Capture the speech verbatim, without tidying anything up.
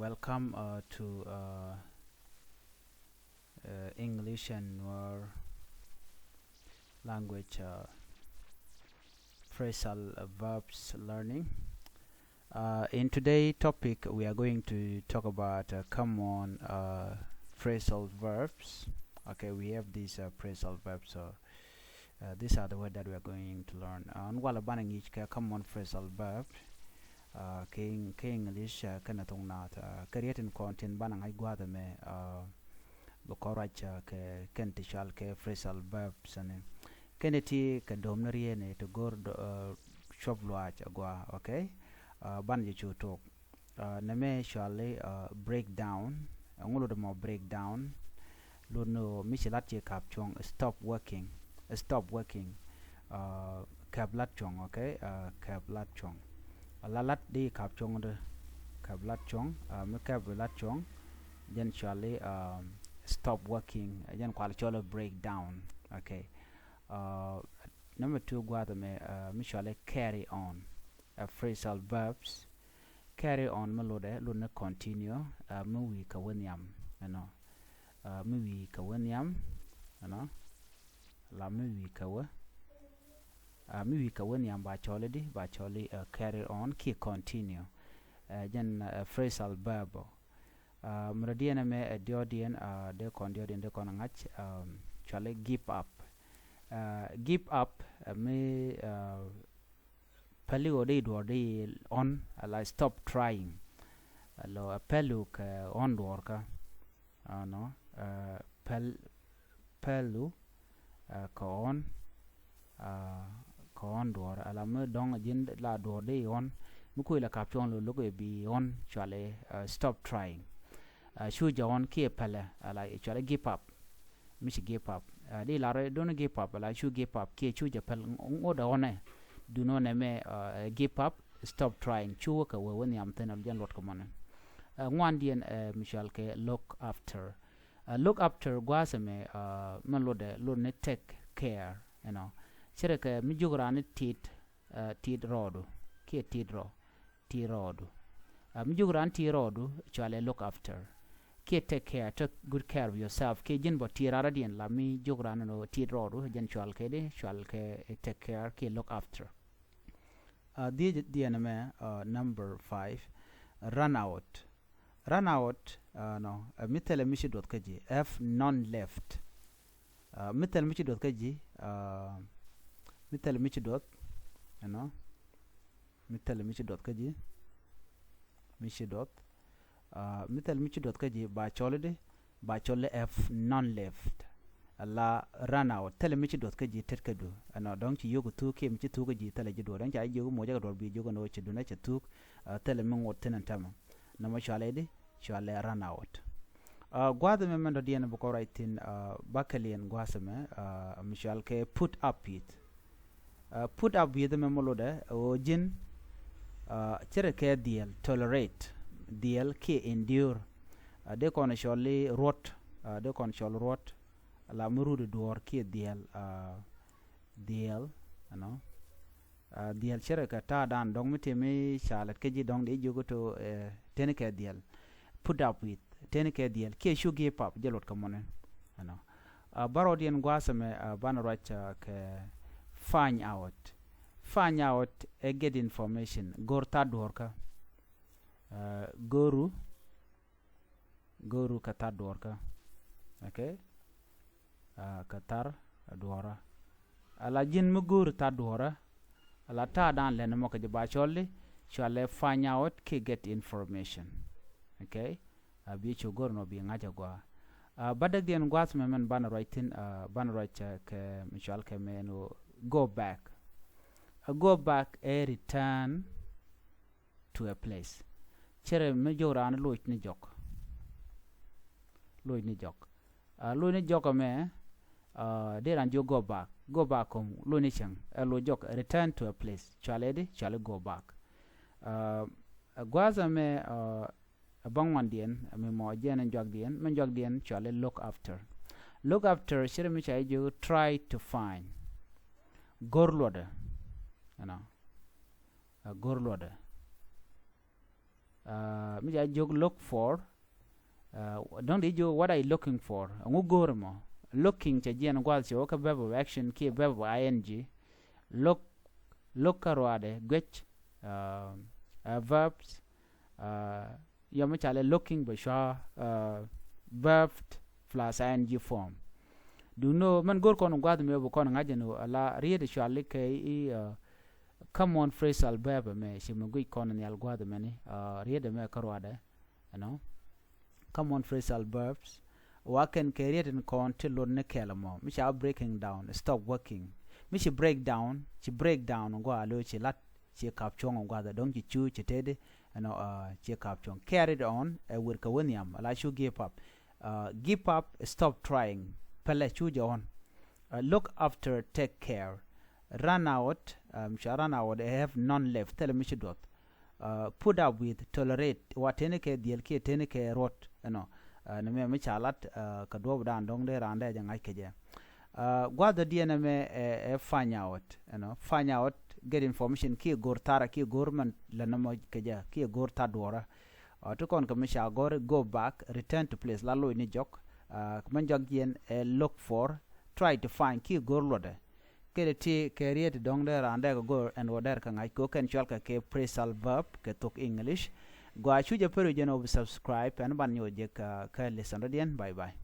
Welcome uh, to uh, uh, English and Nuer language uh, phrasal uh, verbs learning. Uh, in today's topic, we are going to talk about uh, common uh, phrasal verbs. Okay, we have these uh, phrasal verbs. So uh, these are the words that we are going to learn. Uh, ɛn walɛ banɛ ŋi̱i̱c kɛ common phrasal verb uh, kɛ English uh, kɛnɛ thok naath uh, kɛ riet in kɔn tin banɛ ŋa̱c gua̱a̱th ɛmɛ uh, bɛ kɔn ruac uh, kɛ kɛn ti cɔal kɛ phrasal verbs ni. Kɛn ti kɛ dom ni riet ni ti go̱r uh, cuɔp luaac agua, okay? Uh, banɛ jɛ cu tok. Uh, nɛmɛ cɔali uh, breakdown. Ɛŋu lot ɛmɔ breakdown? Lot ni mi ci lat ci kap cuɔ̱ŋ, stop working. Stop working. Uh, kɛp lat cuɔ̱ŋ, okay? Uh, kɛp lat cuɔ̱ŋ. La lat di kap cuɔ̱ŋ di kɛp lat cuɔ̱ŋ. Uh, mi kɛp lat cuɔ̱ŋ jɛn cɔali uh, stop working. Jɛn kual cɔali breakdown, okay? Uh, number two gua̱a̱th ɛmɛ uh, mi cɔali carry on. Uh, phrasal verbs. Carry on mi lotdɛ lot ni continue uh, mi wi̱i̱ kɛ wä nhiam, you know. Uh, mi wi̱i̱ kɛ wä nhiam, you know. La mi wi̱i̱ kɛ wä uh, mi wi̱i̱ kɛ wä nhiam ba cɔli di ba cɔli uh, carry on kiɛ continue. Uh, jɛn uh, phrasal verb. Uh, mi rɔ diɛn ɛmɛ ɛ diɔɔdiɛn uh, dee kɔn diɔɔdiɛn dee kɔn ŋa̱c um, cɔali give up. Uh, give up uh, mi uh, päli ɣöö di duɔ̱ɔ̱r di ɣɔn ala stop trying. Lɔ a pälu kɛ ɣɔn duɔ̱ɔ̱r kä, you know, uh, päl pälu uh, kɛ ɣɔn uh, kɛ ɣɔn duɔ̱ɔ̱r ala mi dɔ̱ŋ ji̱n la duɔ̱ɔ̱r di ɣɔn mi kui̱ la kap cuɔ̱ŋ lo lo̱k ɛ bi ɣɔn cɔali uh, stop trying. Uh, cu jɛ ɣɔn kiɛ pälɛ ala cɔali give up. Mi ci give up uh, di lar dun give up ala cu give up kiɛ cu jɛ päl ŋot ɛ ɣɔnɛ. Dun ɣɔnɛ mɛ uh, give up, stop trying, cu wä kɛ wee wä nhiam thin ala jɛn luɔt kɛ mɔnɛ. Uh, ŋuan diɛn uh, mi cɔal kɛ look after. Uh, look after gua̱a̱th ɛmɛ uh, mi lotdɛ lot ni take care, you know. Cɛ rɛ kɛ mi jiök raan ni tit uh, tit rɔɔdu kiɛ tit rɔ tit rɔɔdu. Uh, mi jiök raan tit rɔɔdu cɔalɛ look after. Kiɛ take care, take good care of yourself. Kiɛ ji̱n bɔ tit raan rɔ̱diɛn la mi jiök raan ni tit rɔɔdu jɛn cɔal kɛ di cɔal kɛ take care kiɛ look after. Uh, di diɛn mɛ uh, number five, run out. Run out uh, no uh, mi thilɛ mi ci duɔth kä ji̱, have none left. Uh, mi thilɛ mi ci duɔth kä ji̱ uh, mi thilɛ mi ci duɔth, you know. Mi thilɛ mi ci duɔth kä ji̱, mi ci duɔth uh, mi thilɛ mi ci duɔth kä ji̱ ba cɔli di ba cɔli have none left. Ala run out thilɛ mi ci duɔth kä ji̱ tet kä du ɛnɔ dɔ̱ŋ ci yio̱k thuk kiɛ mi ci thuk kä ji̱ thilɛ ji̱ duɔth dɔ̱ŋ ca ji̱ yio̱k moc kä duɔth bi jiök ɛn ɣöö ci dun ɛ cɛ thuk. Uh, thilɛ mi ŋot thin ɛn tämɛ. Nɔmɔ cɔalɛ di cɔalɛ run out. Uh, gua̱a̱th ɛmɛ mɛn dɔ̱diɛn bi kɔn ruac thi̱n uh, bakɛliɛn gua̱a̱th ɛmɛ uh, mi cɔal kɛ put up with. Uh, put up with ɛmɛ mi lotdɛ ɣöö ji̱n uh, cɛ rɛ kɛ dhiɛl, tolerate dhiɛl kiɛ endure. Uh, dee kɔn cɔl i̱ ruɔ̱t, uh, dee kɔn cɔl ruɔ̱t. La mi rut i̱ duɔ̱ɔ̱r kiɛ dhiɛl uh, dhiɛl, you know. Uh, dhiɛl cɛ rɛ kɛ ta̱a̱dan dɔ̱ŋ mi tëë mi ca lät kä ji̱ dɔ̱ŋ dee jiök ito uh, teni kɛ dhiɛl. Put up with teni kɛ dhiɛl kiɛ cu give up jɛ luɔt kɛ mɔni, you know. Uh, bärɔɔdiɛn gua̱a̱th ɛmɛ uh, banɛ ruac uh, kɛ find out. Find out ɛ get information, go̱r tha̱a̱t duɔ̱ɔ̱rkä. Uh, go̱ru go̱ru kɛ tha̱a̱t duɔ̱ɔ̱rkä. Okay. Uh, kɛ tha̱a̱t duɔ̱ɔ̱rä. Ala ji̱n mi go̱ru tha̱a̱t duɔ̱ɔ̱rä. Ala ta̱a̱ da̱a̱n lɛn mɔ kɛ jɛ ba cɔl di cɔalɛ find out kiɛ get information. Okay. Uh, bi cu go̱r nɔ bi ŋa̱c agua. Uh, bädäkdiɛn gua̱a̱th mɛ mɛn banɛ ruac thi̱n uh, banɛ ruac uh, kɛ mi cɔal kɛ mɛn uh, go back. Uh, go back ɛ return to a place. Cɛ rɛ mi jiök raan loc ni jɔk. Loc ni jɔk. Uh, loc ni jɔk ɛmɛ uh, dee raan jiök go back. Go back kɔm loc ni cäŋ ɛ loc jɔk, return to a place. Cɔalɛ di cɔalɛ go back. Uh, gua̱a̱th ɛmɛ uh, ɛ bäŋuandiɛn mi mɔ jɛn ɛn juakdiɛn, mɛn juakdiɛn cɔalɛ look after. Look after cɛ rɛ mi ca jiök try to find. Go̱r luɔtdɛ, you know. Uh, go̱r luɔtdɛ. Mi ca jiök look for. Dɔ̱ŋ di jiök what are you looking for? Ɛŋu go̱o̱r mɔ? Looking cɛ jiɛn gua̱th cɛ wä kä verb of action kiɛ verb of ing. Look, look kä ruaadɛ guic. Verbs, yɔm mi ca lɛ looking bɛ cua verb plus ing form. Duno mɛn go̱o̱r kɔn gua̱th mi wä bi kɔn ŋa̱c ɛn ɣöö ala riet cuali kɛ i̱ common phrasal verb ɛmɛ ci mi guic kɔn nhial gua̱th ɛmɛni. Riet ɛmɛ kä ruaadɛ ɛnɔ. Common phrasal verbs. Wa kɛn kɛ riet in kɔn ti lot ni kɛl mɔ mi ca breaking down, stop working. Mi ci break down, ci break down gua lo ci lat, ci kap cuɔŋ gua̱th dɔ̱ŋ ci cu ci tedi ɛnɔ. Ci kap cuɔŋ. Carried on, ɛ wir kɛ wä nhiam ala cu give up. Give up, stop trying. Pɛlɛ cu jɛ ɣɔn. Look after, take care. Run out, mi ca run out, have none left, thilɛ mi ci duɔth. Put up with, tolerate, wa teni kɛ dhiel kiɛ teni kɛ ruɔt ɛnɔ. Ni mɛ mi ca lat kɛ duɔp dan dɔŋ dee raan dee jɛ ŋa̱c kɛ jɛ. Gua̱th dɔ̱diɛn ɛmɛ ɛ find out ɛnɔ. Find out, get information kiɛ go̱r tharɛ kiɛ go̱r mɛn lɛ nɔmɔ kɛ jɛ kiɛ go̱r thar duɔrä. Ti kɔn kɛ mi ca gɔ̱r go back, return to place, la loc ni jɔk. Mɛn jɔk jiɛn ɛ look for, try to find kiɛ go̱r luɔtdɛ. Kɛlɛ ti kɛ riet dɔ̱ŋ dee raan dee kɛ go̱r ɛn wä dɛr kɛ ŋa̱c kɛ kɛn cual kɛ kɛ phrasal verb kɛ thok English. Gua cu jɛ pär wi̱c jɛn ɔ bi subscribe ɛn ban nyuɔth jɛ kɛ lesson dɔ̱diɛn. Bye bye.